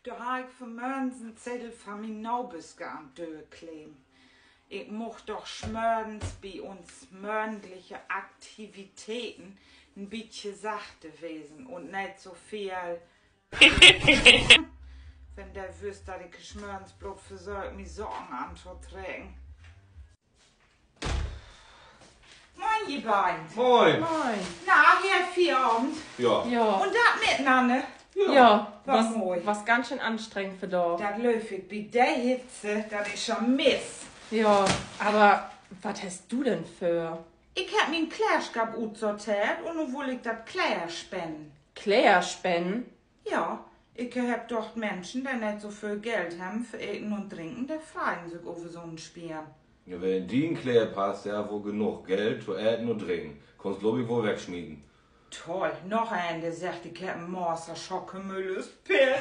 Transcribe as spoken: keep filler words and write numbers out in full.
Dor harr ik vanmörgens en Zeddel van mien Naberske an de Döör kleven. Ik much doch smörgens bi uns morgendliche Aktivitäten en bietje sachter wesen un neet so veel. Wenn de wüss, dat ik smörgens bloot versöök, mi Socken antotrecken. Moin, ji beiden. Moin. Moin. Na, hier Fieravend? Ja. Ja. Un dat mitnanner? Ja. Ja, was, was ganz schön anstrengend vandaag. Dat glööv ik, bi de Hitze, dat is schon mies. Ja, aver wat hest du denn vör? Ik hebb mien Kleerschapp utsorteert un nu wull ik dat Kleer spennen. Kleer spennen? Ja, ik hebb dacht, Minschen, de neet so vööl Geld hebben för Eten un Drinken, de freien sük över so'n Spier. Ja, wer in dien Kleer passt, de hett woll genoog Geld to Eten un Drinken. Kannst, glööv ik, woll wegsmieten. Toll, noch een, de seggt, ik hebb en Master Schockemülles Pill.